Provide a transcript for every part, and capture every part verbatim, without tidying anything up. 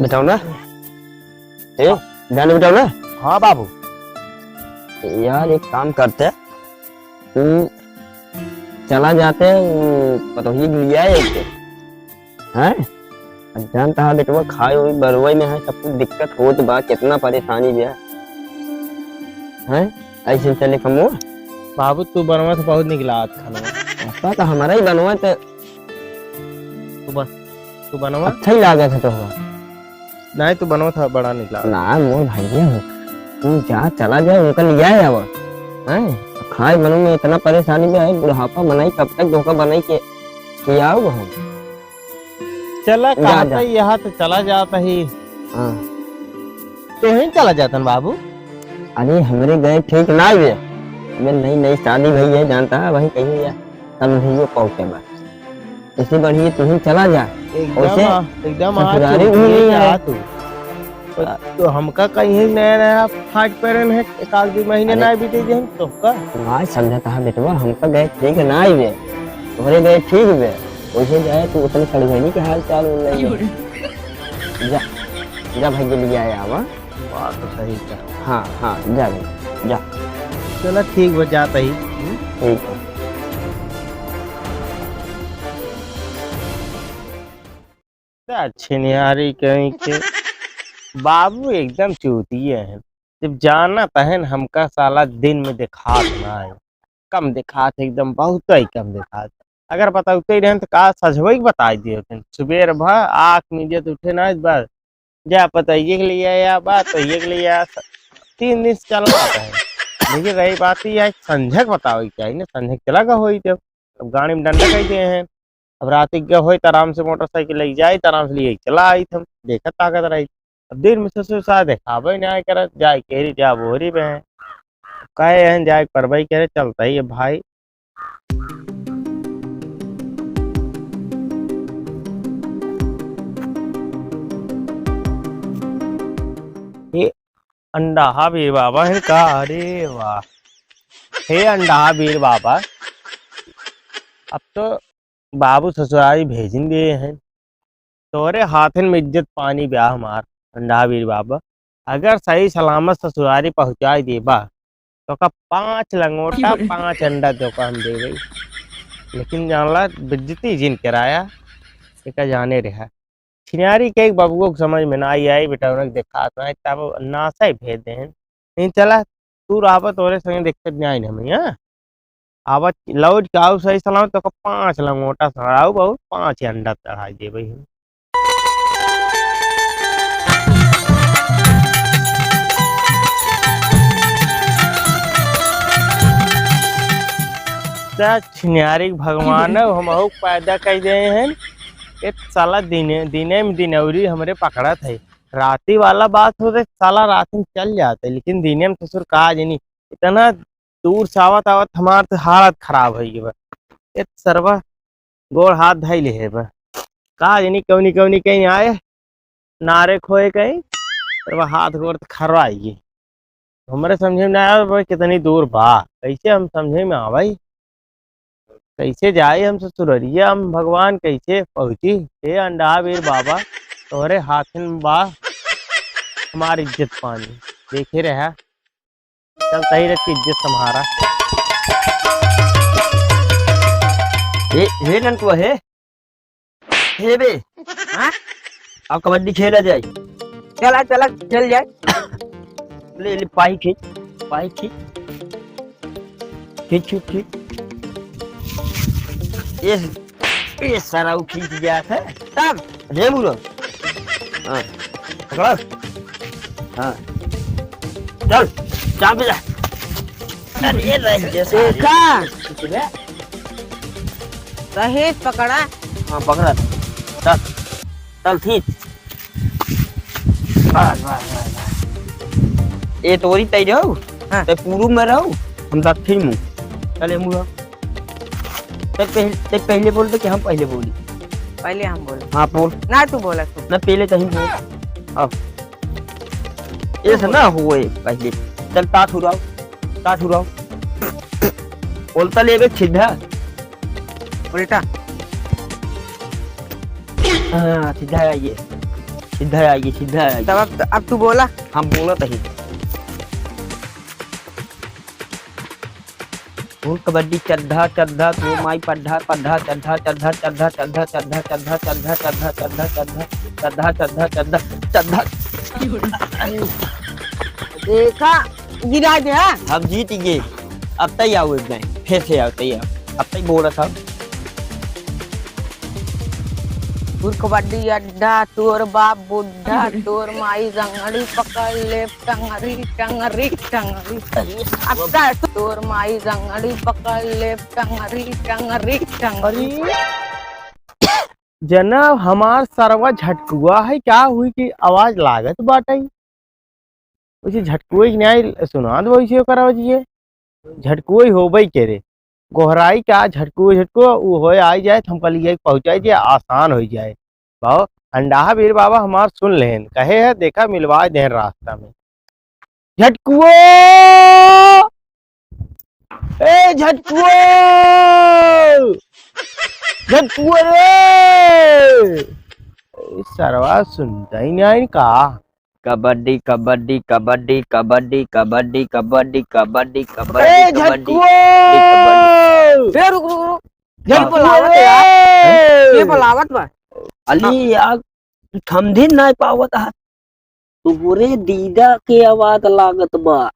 बताओ ना। ए, जाने बताओ ना। हाँ बाबू। यार, एक काम करते, तू चला जाते, वो पतोहिए के लिया है एक। हैं? अब जानता है बेटवा, खाए हुई बरवई में है, सब कुछ दिक्कत होत बा, कितना परेशानी बा। हैं? ऐसे चले कमो? बाबू, तू बनवा तो बहुत निक लागत खाना। ऐसा तो हमारा ही बनवा तो। तू बन-, तू बनवा। अच्छा ही लागत है तो। नहीं, तू बनवा था, बड़ा निक लागत। ना, मोर भैया हो। तू जा, चला जा, उनका लिया है अब। हैं? खाए बनवा में इतना परेशानी में है, बुढ़ापा बनाई, कब तक धोखा बनाई के, के आओ हम? चला, जा, कहा जा। था यहाँ तो चला जाता ही। हाँ। तो ही चला जातन बाबू। अरे, हमरे गए ठीक ना हुए। अबे, नई नई शादी भई है, जानता है, वही कहीं है, समझियो पहुँचे बा। इसी बढ़िया तू ही चला जा। एकदम ओसे आ-, एकदम आ ससुरारी तू, भी नहीं ये आए। कहा तू। तो, तो हमका कहीं नया नया फाट पड़न है, एक आध दो महीने अरे। ना बीते जहन तो का? ना समझा था बेटवा, हमका गए ठीक ना हुए, तोहरे गए ठीक हुए। वैसे जाए तू उतने सड़ुआनी के हाल चाल बोल रही है। जा, जा भाई, जल्दी आया आवा। बात तो सही कहा। हाँ, हाँ, जा भाई, जा। चला ठीक बा, जाता ही। ठीक है। छिनियारी कहीं के। बाबू एकदम चूतिया है। जब जाना तहन हमका साला दिन में दिखात ना है। कम दिखात है, एकदम बहुत ही कम दिखात। अगर बताते रहन तो का सजवई के बताई दिए होते। सुबेर भा आँख मीजे तो उठे ना, बस जा पतोहिए के लिए आया, बा पतोहिए के लिए आया। तीन दिन से चल रहा है। लेकिन रही बात यह है, संझक बतावे के चाहिए ना, संझक चला गए होई जब। अब गाड़ी में डंडा कह दिए हैं। अब रात के होई तो आराम से मोटरसाइकिल लेके जाई, तो आराम से लिए चला आई हम, देखत ताकत रही। अब दिन में ससुर साथ देखावे ना करत, जाए केरी जा बोहरी में है। कहे हैं जाए परबई करे, चलता ही है भाई। ये अंडा हा बीर बाबा है का? अरे वाह। हे अंडा हा बीर बाबा, अब तो बाबू ससुरारी भेजिन दिए हैं। तोरे हाथन में इज्जत पानी ब्याह हमार, अंडा हा बीर बाबा। अगर सही सलामत ससुरारी पहुँचाई देबा, तो का पाँच लंगोटा, पाँच अंडा तो का हम देबे। लेकिन जानला, बेइज्जती जिन कराया, एका जाने रहा। छिनारी के एक बबुओ के समझ में ना आई, आई बेटा, उन्हें देखात ना, तब नासा ही भेज देहन। नहीं चला, तू रहबा, तोरे संगे देखते न्याय नहीं हम, हाँ? आवा, लौट के आऊ सही सलामत, तो का पाँच लंगोटा सड़ाऊ बहुत, पाँच ही अंडा चढ़ाई देबे हम। त छिनारी भगवान हमहू पैदा कर दे हैं। एक साला दिने, दिने में दिनौरी हमरे पकड़त है। राती वाला बात होते, साला रात में चल जाते, लेकिन दिने में ससुर का जनी इतना दूर से आवत आवत हमार तो हालत खराब होइ गई बा। ए सरवा गोड़ हाथ धइले है बा। का जनी कौनी कौनी कहीं आए, नारे खोए कहीं, सरवा हाथ गोड़ तो खर्रा आई गई। हमरे समझे में ना आवे बा, कितनी दूर बा, कैसे हम समझे में आवे, कैसे जाए हम ससुररिया, हम भगवान कैसे पहुँची? हे अंडा बीर बाबा, तोहरे हाथ में बा हमार इज्जत पानी, देखे रहा। चल, सही रख के इज्जत सम्हारा। हे, हे ननकुआ, हे। हे बे। हाँ? अब कबड्डी खेला जाए। चला, चला, खेल जाए। ले, ले, पाही खींच, पाही खींच। खींच, खींच, खींच। ये, ये सारा वो खींच गया था। तब? हे बुरा। हाँ, पकड़ा। हाँ। चल, चाप जा। अरे, रह गया सारे। देखा। सही पकड़ा। हाँ, पकड़ा। चल, चल, खींच। बस, बस, बस, बस। ये तोरी तई रहो, हाँ। ते पूरब में रहो, हम दक्षिण में। चल, ये मुड़ा। ते पहले, ते पहले बोल दे कि हम पहले बोली? पहले हम बोले। हाँ, बोल। ना, तू बोला, तू। ना, पहले तो ही बोल। अब। ऐसा ना होए पहले। चल, तात हुराओ, तात हुराओ। उल्टा लेबे सीधा। उल्टा। हाँ, सीधा आइए, सीधा आइए, सीधा आइए। तब अब, अब तू बोला। हम बोलत ही। फुल कबड्डी चड्ढा, चड्ढा, तोर माई पड्ढा, पड्ढा, चड्ढा, चड्ढा, चड्ढा। देखा, गिरा दे, हाँ? हम जीत गए। अब तई आओ एक दाएं, फिर से आओ, तई आओ। अब तई बोला था। फुल कबड्डी अड्ढा, तोर बाप बुढ़ा, तोर माई रंगड़ी पकड़ ले, टंगरी, टंगरी, टंगरी। अरे, अब का तोर माई रंगड़ी पकड़ ले, टंगरी, टंगरी, टंगरी। अरे, जना हमार सरवा झटकुआ है, का हुई कि आवाज लागत बाटइ? वैसे झटकुआ की नाई सुनात बा वैसे ओकर आवाज ये। झटकुआ ही होबे करे। गोहराई का झटकुआ, झटकुआ उ होए आई जाए, तो हमका लिए पहुँचाई जाए, आसान हो जाए। बाबा, अंडाहा बीर बाबा हमार सुन लेहन, कहे है, देखा मिलवा देहन रास्ता में। झटकुओ! ए झटकुओ! झटकुओ रे! ए सरवा सुनता ही नहीं का? कबड्डी, कबड्डी, कबड्डी, कबड्डी, कबड्डी, कबड्डी, कबड्डी, ए कबड्डी, झटकुओ! कबड्डी। ए, रुक, रुक, रुक। ये झटकुओ बुलावत है यार। रे! ये बुलावत बा। अली हाँ। यार, समझे नाहीं पावत है। तोहरे दीदा के आवाज लागत बा।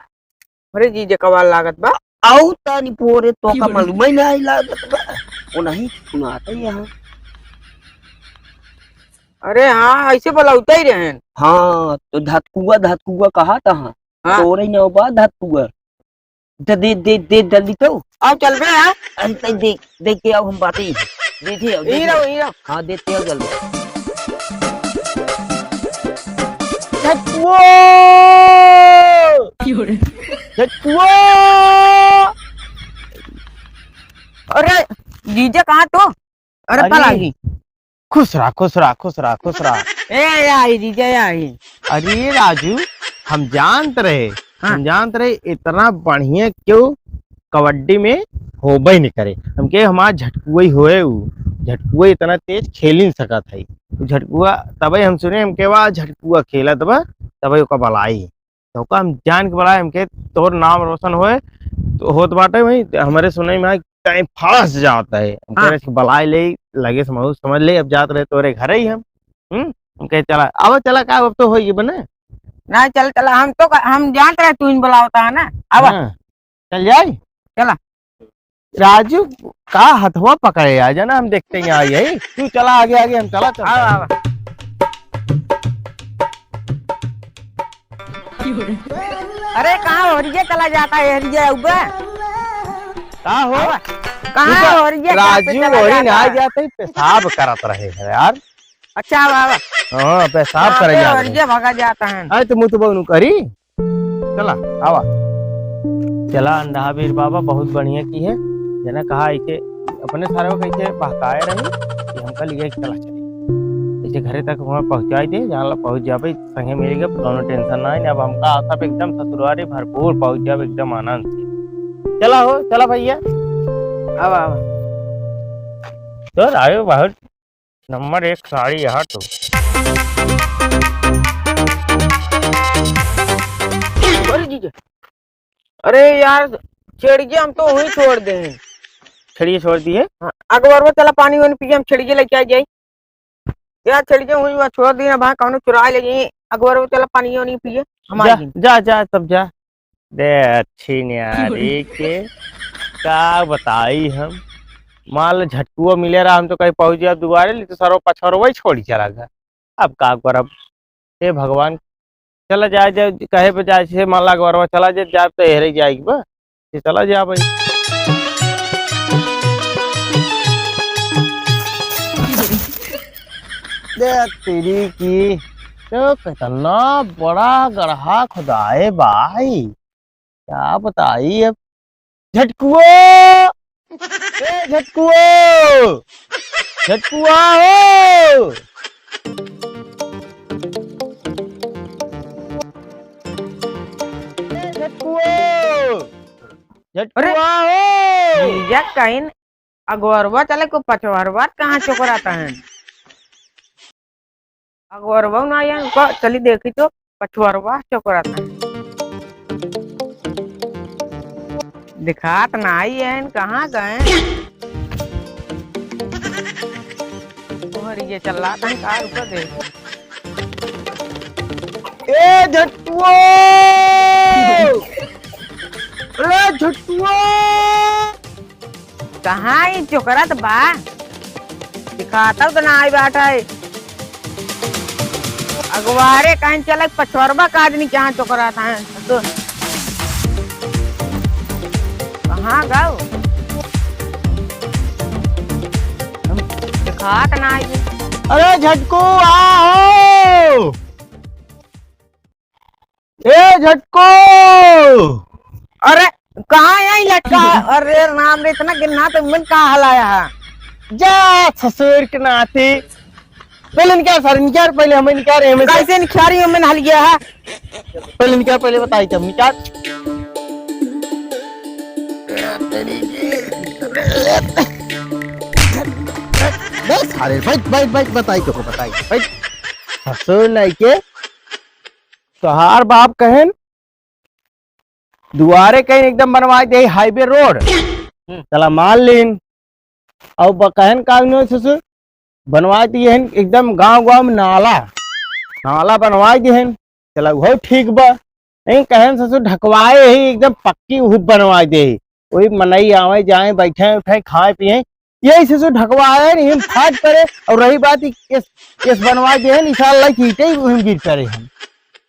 अरे जीजा के आवाज लागत बा। आउ तनी पोरे तोका मालूम ही नाहीं लागत बा। वो नहीं सुनाते यहाँ। अरे हाँ, ऐसे बोलावते ही रहेन। हाँ, तो धतकुआ, धतकुआ कहा था? हाँ। तोरे नौ बा धतकुआ। दे, दे, दे, दे, जल्दी तो। आओ, चल बे, हाँ। अरे, तै दे, दे के आओ, हम बातें ही। दे, दे, आओ, दे, यहीं दे। रहो, यहीं रहो। हाँ, दे के आओ, जल्दी। झटकुओ! झटकुओ! अरे, जीजा कहाँ तो? अरे, अरे, पलागी। खुश रहा, खुश रहा, खुश रहा, खुश रहा। ए, या ही जीजा, या ही। अरे राजू, हम जानत रहे, हाँ। हम जानत रहे इतना बढ़िया केउ कबड्डी में होबे नहीं करे। हमके हमार झटकुआ ही होए उ, झटकुआ इतना तेज खेल ही नहीं सकत है। उ झटकुआ तबे हम सुने, हमके बा झटकुआ खेलत बा, तबे ओका बलाई। तो ओका हम जान के बड़ा हमके तोर नाम रोशन होए, तो होत बाटे वही, हमरे सुनई में आए, टाइम फंस जात है। हम कह हाँ। रहे कि बलाए ले, लगे समझ, समझ ले, अब जात रहे तोरे घरे ही हम। हम्म? हम कहे, "चला, आवा, चला, का अब तो होई बने?" ना, चल, चला, हम तो, हम जानत रहे तू इन बुलावता है ना। आवा। हाँ। चल जाई? चला। राजू, का हथवा पकड़े आ जाना, हम देखते ही आई है। तू चला आगे, आगे, हम चला, चला। आवा, आवा। अरे, कहाँ होरिये चला जाता है, हरिये अउबे? का हो? आवा। कहाँ तू तो होरिये राजू, चला होरी ना जाता है? जाते ही पेशाब करत रहे हैं यार। अच्छा, आवा, आवा। हाँ, पेशाब हाँ, करे पे जात रहे। होरिये भगा जाता है। अरे, तो मुँह तो बउनु करी। चला, आवा। चला, अंडहा बीर बाबा, बहुत बढ़िया किहे। जना कहा, इके अपने सारे को कैसे बहकाए रही कि हमका लिए चला चली। ऐसे घरे तक वहाँ पहुँचाई दे, जहाँ ला पहुँच जाबे, संगे मिल गए, दोनों tension ना है। अब हमका आशा पे एकदम ससुरारी भरपूर पहुँच जाबे, एकदम आनंद से। चला हो, चला भैया। आवा, आवा। तो आयो बहुत नंबर एक साड़ी यहाँ तो। अरे जीजा, अरे यार, छेड़िए हम तो वहीं छोड़ दे हैं। छेड़िए छोड़ दिए? हाँ, अगवरवा चला पानी वानी पिए, हम छेड़िए लेके आ जाई। यार, छेड़िए वहीं वहाँ छोड़ दिए, भाई कौनो चुरा ले जाइए। अगवरवा चला पानी वानी पिए, हम आ जा, जाई। जा, जा, तब जा। दे अच्छी न्यारी के का बताई हम। मान लो झटकुआ मिले रहा, हम तो कहीं पहुँच जाब दुआरे, ले तो सरो पछोरवा ही छोड़ी चला गया। अब का करब? हे भगवान, चला जाए, जाए, कहे पे जाए, से मान ला गौरवा चला जाए, जाए तो हेरे जाए के बा, ये चला जा भाई। दे तेरी की, तो कितना बड़ा गढ़ा खुदाए भाई, क्या बताई अब। झटकुओ, ए झटकुओ, झटकुआ हो। झटकुआ हो। जीजा कहिन अगोरवा चले को पछवारवा कहाँ चोकरात है? अगोरवा ना आया को चली देखी तो पछवारवा चोकरात है। दिखात ना आई है, कहाँ गए? और ये चल रहा था, कहाँ रुका दे? ए झटकुओ! अरे झटकुओ! कहाँ ई चोकरत बा? दिखाता तो ना आई बाटे। अगवारे कहीं चले पछोरबा का आदमी कहाँ चोकरत है? तो कहाँ गओ? हम दिखात ना आई। अरे झटकू, आ हो। ए झटको! अरे, कहाँ यही लटका? अरे राम रे, इतना गिन्ना तो मन का हलाया है? जा ससुर के नाती। पहले निकाल सारे, निकाल पहले, हमें निकाल रहे, हमें कैसे निकाल रही हो, मन हल गया है? पहले निकाल, पहले बताई तब निकाल। बस, अरे, बैठ, बैठ, बैठ, बताई तो, बताई, बैठ। ससुर नहीं के, तोहार बाप कहेन, दुआरे कहीं एकदम बनवाए दे highway road। हम्म। चला मान लीन। अब ब-, कहन का उन्होंने ससुर, बनवाए दिए हैं एकदम गांव गांव में नाला, नाला बनवाए दिए हैं। चला वो ठीक बा। नहीं कहन ससुर ढकवाए ही एकदम पक्की हुप बनवाए दे। वही मनई आवे जाए, बैठे उठे, खाए पिए, यही ससुर ढकवाए नहीं, हम फाट पड़े। और रही बात ई केस, केस बनवाए दे हैं, निशान लाइक ईटे ही हम गिर पड़े हम।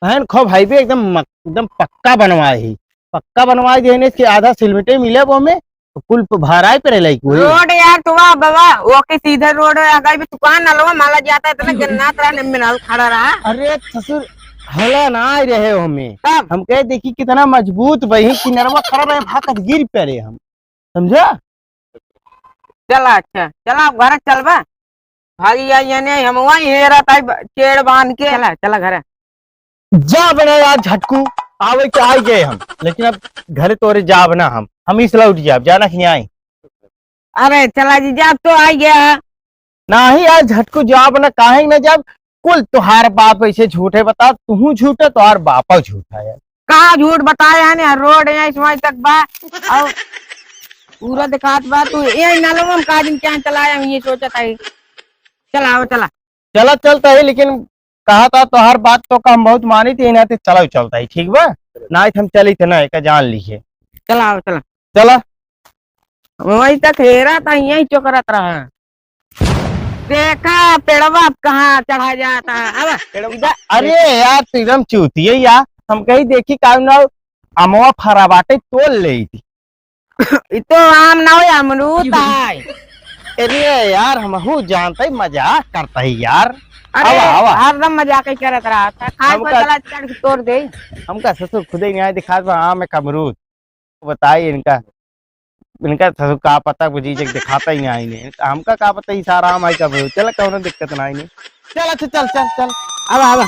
बहन खूब highway एकदम मक-, एकदम पक्का बनवाए ही, पक्का बनवाए दे हैं, इसके आधा सिलमिटे मिले वो में, तो कुल पे भाराई पे रहे लाइक वही। Road यार, तो वाह बाबा, वो के सीधा road है, अगर भी दुकान नलवा माला जाता है, इतना गन्ना तरह ने मिनाल खड़ा रहा। अरे ससुर, हला ना आए रहे हो हमें। तब? हम कहे, देखी कितना मजबूत बही, किनरवा खड़ा रहे, भागत गिर पड़े हम। समझा? चला, अच्छा, चला, अब घर चलबा। भागी आई, यानी हम वहीं हेरा ताई ब-, चेड़ बांध के। चला, चला घर। जा बना यार झटकू, आवे के आई गए हम, लेकिन अब घरे तोरे जाब ना हम, हम इस लौट जाब, जाना कि नहीं आई? अरे चला जीजा, अब तो आई गया। नाही यार झटकू, जाब ना, काहे ना जाब? कुल तुहार बाप ऐसे झूठे बता, तू झूठा, तुहार बापा झूठा है। का झूठ बताए हैं ने, road है इस वहीं तक बा, और पूरा दिखात बा, तू ये नलवा में का दिन क्या चलाया, हम ये सोचत है। चला, आओ, चला। चला, चलता है, लेकिन कहा था तुहार बात तो का हम बहुत मानी थी, ना ते चला चलता है, ठीक बा? ना हम चली थे ना, एक जान लीजिए। चला, आओ, चला। चला। वहीं तक हेरा था, यहीं चोकरत रहा। देखा, पेड़वा अब कहाँ चढ़ा जाता है। अब पेड़वा, इधर अरे यार, तू एकदम चूतिया यार। हम कही, देखी, का ना अमवा फरा बाटे, तोड़ ले थी। इ तो आम ना हो, अमरूद है। अरे यार, हमहू जानता ही, मजाक करता ही यार। अरे, आवा, आवा। हरदम मजाक ही करत रहा था। खाए हमका, पर गला चढ़ के तोड़ दे। हमका ससुर खुदे नहीं आए, दिखात बा आम एक अमरूद। बताई इनका, इनका तो का पता, बुझी जग दिखाता ही नहीं ने। हमका का पता, ई सारा हम आई कब हो। चल, कौनो दिक्कत नहीं ने। चल, अच्छा, चल, चल, चल। आवा, आवा।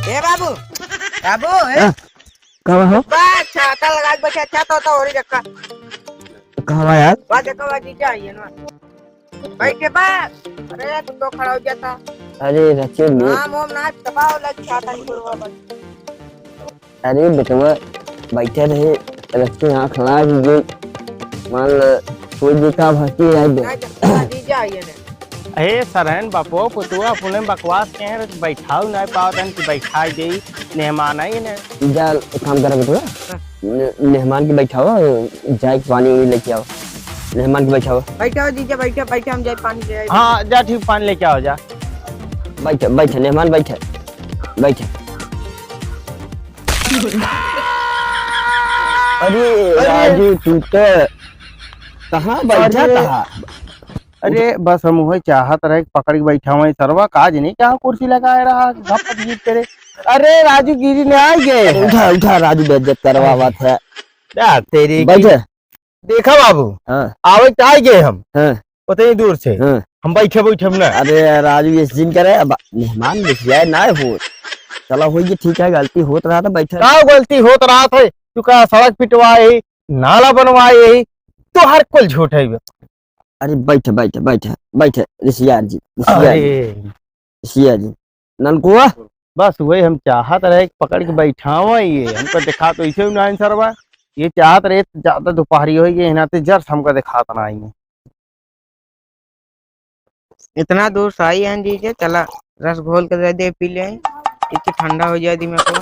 ए बाबू, बाबू, ए। हाँ, का बा हो? बा, छाता लगा के बैठे, अच्छा तो, तो हो रही जक्का। कहाँ बा यार? बा, जक्का बा, जीजा आइए ना। बैठे बा। अरे यार, तू तो खड़ा हो जाता। अरे, रखे ले। हाँ, मोम ना, दबाओ, लग छाता नहीं खुलवा बा। अरे बेटवा, बैठे रहे, रस्ते आँख लाग गई। मान ल, कोई देखा भक्ति रह गए। ना, जब जीजा आइए ना। ए सरहन बापो, पुतुआ अपने बकवास के हैं, बैठाऊ ना पावत हन कि बैठाई देई, मेहमान आई ने। जा, एक काम करा बेटवा, हाँ। ने-, मेहमान के बैठाओ, जाए के पानी उनी लेके आओ, मेहमान के बैठाओ। बैठो जीजा, बैठो, बैठो, हम जाए पानी ले आए। हाँ, जा ठीक, पानी लेके आओ, जा। बैठ, बैठ, मेहमान बैठ, बैठ। अरे अरे। राजू, तू तो कहाँ बैठा अरे। था? अरे, बस हम उहे चाहत रहे कि पकड़ के बैठावे सरवा, काज नहीं, कहाँ कुर्सी लगाए रहा, गप गिर करे। अरे राजू गिरी ने आ गए। अरे उठा, उठा, राजू बेइज्जत करवावत है। क्या तेरी की? बैठे। देखा बाबू, हाँ। आवे तो आ गए हम। हाँ। उतनी दूर से। हाँ। हम बैठे बैठे हम ना। अरे राजू, ये सीन करे, अब मेहमान बिछिया ना हो। चला हो, ये ठीक है, गलती होत रहा था, बैठे। का गलती होत रहा था? तू का सड़क पिटवाए ही, नाला बनवाए ही, तो हर कुल झूठ है बे। अरे बैठे, बैठे, बैठे, बैठे, रिसियार जी, रिसियार जी, अरे। रिसियार जी। ननकुआ? बस वही हम चाहत रहे कि पकड़ के बैठावा ये, हमको दिखा तो इसे भी ना सरवा। ये चाहत रहे तो ज्यादा दोपहरी हो गई, इन्हां ते जर से हमको दिखात ना आई। इतना दूर से आई हैं जीजे, चला रस घोल के दे दे, पी ले, एक ठंडा हो जाए दिमाग को।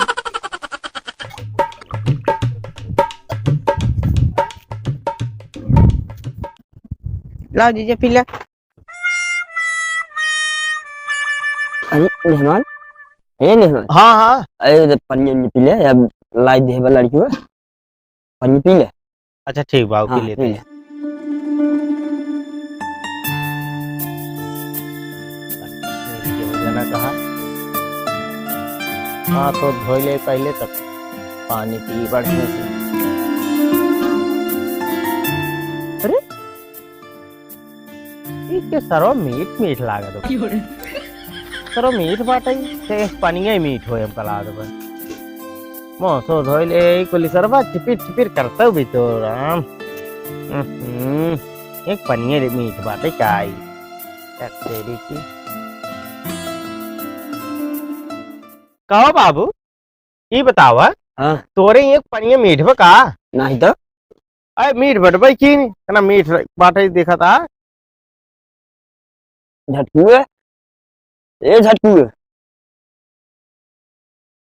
लाओ जीजे, पी ले। अरे मेहमान, हे मेहमान। हाँ, हाँ। अरे पनिया पी ले, अब लाई देबा लड़की। पानी पी ले। अच्छा ठीक बा, हाँ, पी लेते हैं। हाँ, तो धोई ले पहले, तब पानी पी बढ़िया से। अरे, ई के सरवा मीठ मीठ लागत बा। क्यों रे? सरवा मीठ बाटे, से पनिया ही मीठ होए हमका लागत बा। मुँह सो धोई ले, ई कुली सरवा चिपिर चिपिर करते भी तो राम। हम्म, एक पनिया रे मीठ बाटे का आई? क्या तेरी की? कहो बाबू, ई बतावा, हाँ। तोरे एक पनिया मीठ बा का? नहीं तो। अरे मीठ बटबे की नहीं, इतना मीठ बाटे देखा था। झटकुए, ए झटकुए।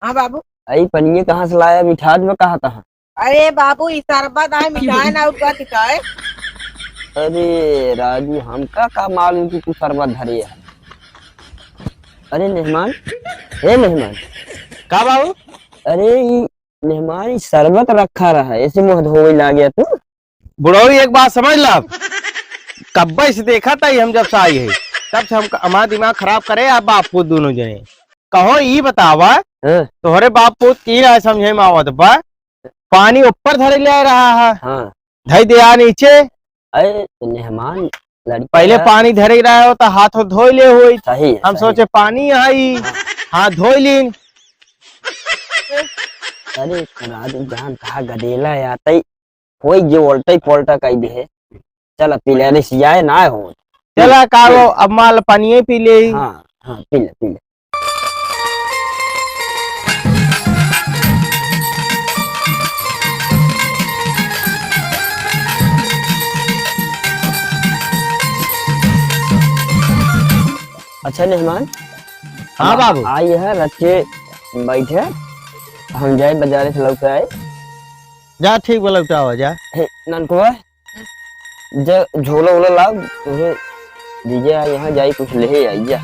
हाँ बाबू। आई पनिया कहाँ से लाया, मिठास में कहा था? अरे बाबू, ई शरबत है, मिठाई ना, और का दिखाए? अरे राजू, हमका का मालूम कि तू शरबत धरे है। अरे मेहमान, हे मेहमान। का बाबू? अरे ई मेहमान, ई शरबत रखा रहा, ऐसे मुँह धोवे लागे तू। बुढ़ऊ, एक बात समझ ला, कब्बे से देखा था हम जब से आई है, तब से हम, हमारा दिमाग खराब करे आप बाप पूत दोनों जने। कहो ई बतावा, हाँ। तोहरे बाप पूत की राय समझे में आवत बा, पानी ऊपर धरे ले रहा है, हाँ। धई दिया नीचे। अरे मेहमान, लड़की पहले है। पानी धरे रहा हो तो हाथ धोई ले होई। सही है, हम सही। सोचे पानी आई, हाँ। हाथ धोई लीन। अरे राजू जान कहा गदेला है, आते ही होई जे उल्टा ही पलटा कई दे। चल पी ले, रिसियाए ना हो। चला का वो, अब माल पानिये पी ले। हाँ, हाँ, पी ले, पी ले। अच्छा मेहमान। हाँ बाबू। आई है, रखे बैठे, हम जाए बाजारे से लौट आए। जा, ठीक बा, लौटावा जा। हे, ननकुआ, जा, झोला उला लाओ, तुझे दीजिए, आ, यहाँ जाई, कुछ ले आई जा।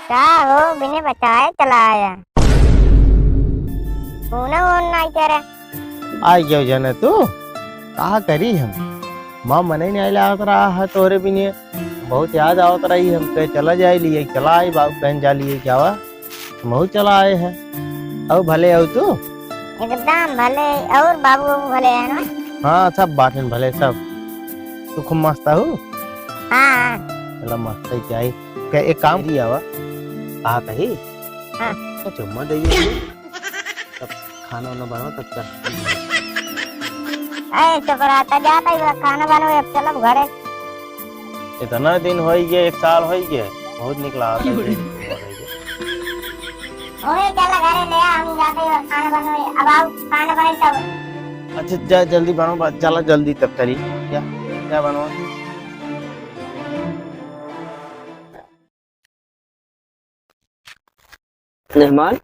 का हो, बिने बताए चला आया? फोन वोन नाई करे। आई गयो जने तू, का करी हम? माँ मने नहीं आइला आवत रहा है तोरे बिने, बहुत याद आवत रही हमके। चला जाए लिए, चला आई बाबू कहन जा लिए क्या हुआ? महू चला आए हैं। अउ भले अउ तू? एकदम भले। और बाबू वाबू भले है ना? हाँ, सब बाटन भले सब। तू खूब मस्त हूँ? हाँ, हाँ। चला मस्त है क्या ही। क्या एक काम करी आवा? आ कही? हाँ। तो चुम्मा दे दीजिए। तब खाना वाना बनाओ, तब कर। ए, चुप रहा, त जाता ही बा, खाना बनाओ, अब चलब घरे। इतना दिन होई गया, एक साल होई गया, बहुत निकला आता है। ओए, चला घरे ले आ, हम जाते ही बा, खाना बनाओ, अब आओ, खाना बनाई तब। अच्छा, जा जल्दी बनाओ, बा-, चला जल्दी तब चली, जा। क्या बनवा? मेहमान।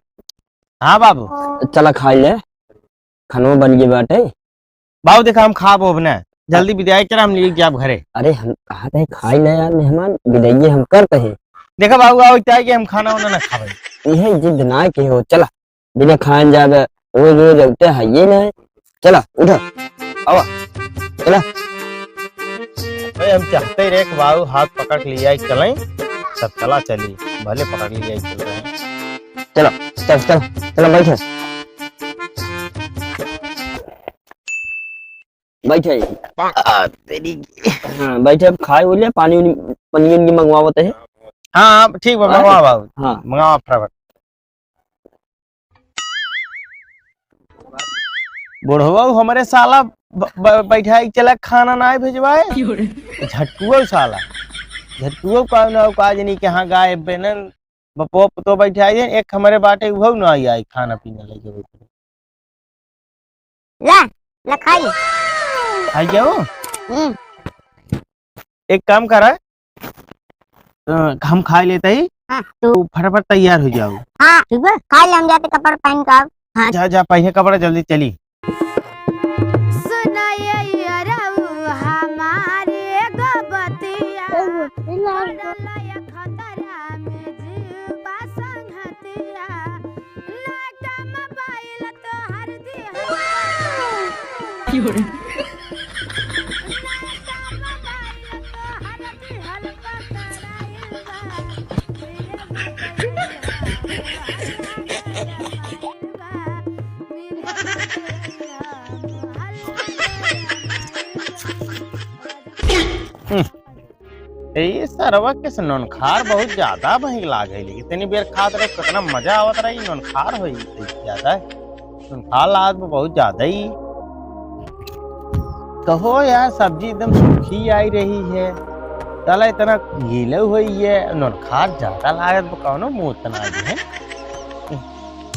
हाँ बाबू। चला खाइ ले, खानो बन गए बाटे। बाबू देखा, हम खाब अब ना, जल्दी विदाई करा, हम लेके जाब घरे। अरे हम कहत है खाइ ले यार मेहमान, विदाई हम करत है। देखा बाबू, आओ चाहे कि हम खाना वाना ना खावे। यह जिद ना के हो, चला बिना खान जाबे, रोज रोज अउते है ये ना। चला उठा, आवा, चला। अरे हम चाहते रहे कि बाबू हाथ पकड़ के लिया चलें, सब चला चली, भले पकड़ लिया चल रहे हैं। चलो, चल, चल, चलो, बैठो। बैठे। आ, तेरी। हाँ, बैठे, अब खाए हो लिया, पानी उनी, पानी उनी मंगवावत है। हाँ, ठीक बा, हाँ? मंगवा बाबू। हाँ। मंगवा फटाफट। बुढ़वा हमरे साला ब-, ब-, बैठाई के चला खाना ना भेजवाए। क्यों रे? झटकुओ साला, झटकुओ का ना, का जनी के हाँ गाय बेनन बपो तो बैठाई दे, एक हमरे बाटे उहो ना आई, आई खाना पीना लेके बैठे। ला, ला खाई। खाई जाओ? हम्म। एक काम करा, अ, हम खाई लेते ही, हाँ। तू फटाफट तैयार हो जाओ। हाँ, ठीक बा, खाई ले, हम जाते कपड़ा पहन के आव। हाँ। जा, जा, पहने कपड़ा, जल्दी चली। सुनाए अरऊ हमारे गो बतिया, पड़ल या खतरा में जीवा संगतिया। हम्म। ए, सरवा के से नोनखार बहुत ज्यादा बहिक लाग है, लेकिन इतनी बेर खात रहे, कितना मजा आवत रहा, ई नोनखार हो ज्यादा, नोनखार लागत बा बहुत ज्यादा ही। कहो यार, सब्जी एकदम सूखी आई रही है, तला इतना गीले हुई है, नोनखार ज्यादा लागत बा, कौनो मुँह तना है।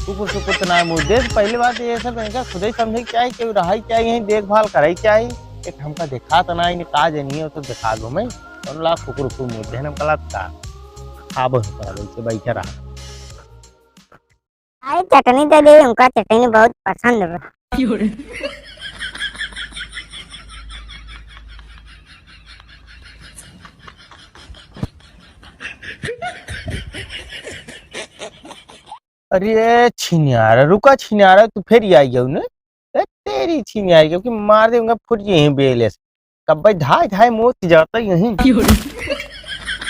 कुकुर सुकुर तो ना मुँह दे। पहली बात ये सब इनका खुद ही समझे के चाही, केहू रहे के चाही, यहीं देखभाल करे के चाही। एक हमका देखा तो ना, इन्हें का जनिए तो देखा घूमे। कौन ला कुकुर उकुर मुँह दे, हमका लगता खाब हो पड़ा, वैसे बैठे रहा। अरे चटनी दे दे, उनका चटनी बहुत पसंद बा। अरे छिनियारा, रुका छिनियारा, तू फिर आई जाऊ ने। ए, तेरी छिनियारी, क्योंकि मार दे, उनका फुट जे ही बेले से। कब भाई धाय धाय मौत जाता यहीं।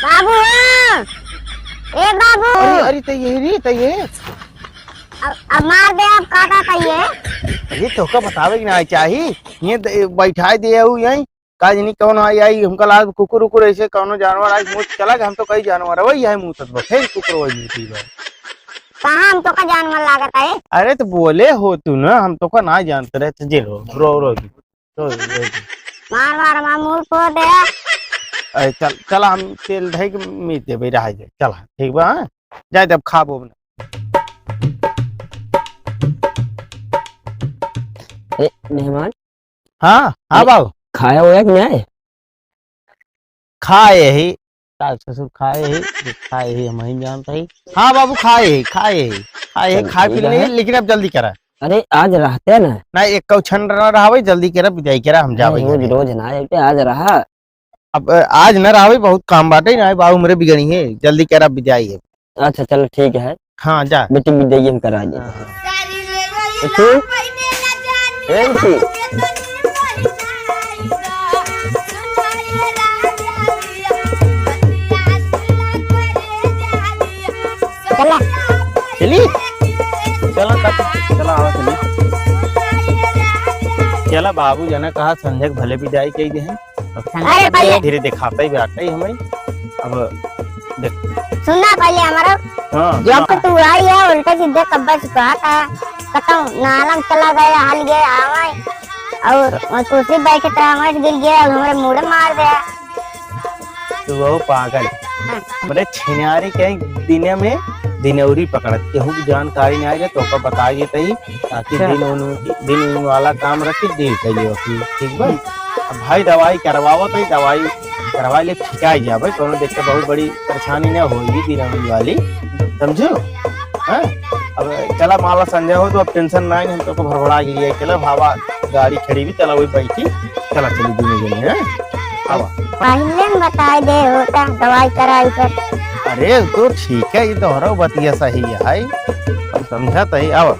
बाबू, ए बाबू। अरे, अरे, तो ये रे, तो ये। अब, अब मार दे, अब काटा का ये। अरे, तोका बतावे के ना चाही। ये द-, बैठाए दे आऊ यहीं। का जनी कौन आई, आई, हमका लाग कुकुर उकुर ऐसे कौनो जानवर आई, मुँह चला गया, हम तो कई जानवर है, वही है मुँह तत्व, फिर कुकुर वही मुँह बा। कहाँ हम तो का जानवर लागत है? अरे, तो बोले हो तू ना, हम तो का ना जानते रहे, तो जे रो, रो, रो, रो, रो, रो। मार, मार, मार, मुँह फोड़ दे। अरे, चल, चला, हम तेल धई के मीत देबे, रह जाए, चला, ठीक बा, हाँ? जाए, जब खाबो ना। ए, मेहमान। हाँ, हाँ, ए, बाबू। खाया होया कि नहीं? खाए ही, सास ससुर खाए ही, खाए ही, हम ही जानते ही। हाँ, बाबू, खाए ही, खाए ही, खाए ही, चल, खाए ठीक पी है। ले, लेकिन अब जल्दी करा। अरे, आज रहते ना। ना, एक कौ छन रहा, रहा भाई, जल्दी करा, विदाई करा, हम नहीं, जावे रोज, घरे। रोज ना, एक आज रहा। अब, अ, आज न रहबे, बहुत काम बाटे, ना बाबू हमरे बिगड़ी है, जल्दी करा विदाई है। अच्छा, चलो ठीक है। हाँ, जा। बेटी विदाई हम करा दे। हाँ, हाँ। ए, तू? ए, तू? चला। चली? चला, तब, चला, आवा, चली। चला, बाबू जना कहा, संझक भले विदाई कही दे हैं। अरे, पहले धीरे दिखाता ही बाटे हमें। अब देख। सुनना पहले हमारा। हाँ, जब हाँ। तो तू आई है, उल्टा सीधे कब्बा चुका था। कतौ नालम चला गया, हल गया, आवाई। और, और कुर्सी बैठे था, हमारे गिर गया, और हमारे मुड़े मार दिया। तू वो पागल। हाँ। बड़े छिनारी के दिने में दिनौरी पकड़त, केहू की जानकारी नाहीं रहे, तो ओका बताइ देत ही, ताकि अच्छा। दिन उन, दिन उन वाला काम रखी, दिन कइले होती, ठीक बा? हम्म। अब भाई दवाई करवावत ही, दवाई करवाइ ले, ठिकाइ जाबे, कौनो देख के बहुत बड़ी परेशानी न होई दिनौरी वाली, समझो? हाँ? अब चला, मान ला संझा हो तो अब tension नाहीं, हम तो को भड़बड़ा गई है, चला भावा, गाड़ी खड़ी भी, चला वही बैठी, चला चली दोनों जने, हैं? आवा। पहिले हम बताइ दे होता, दवाई कराई कर। अरे, तो ठीक है, ये तोहरो बतिया सही है, हम समझत ही, आवा।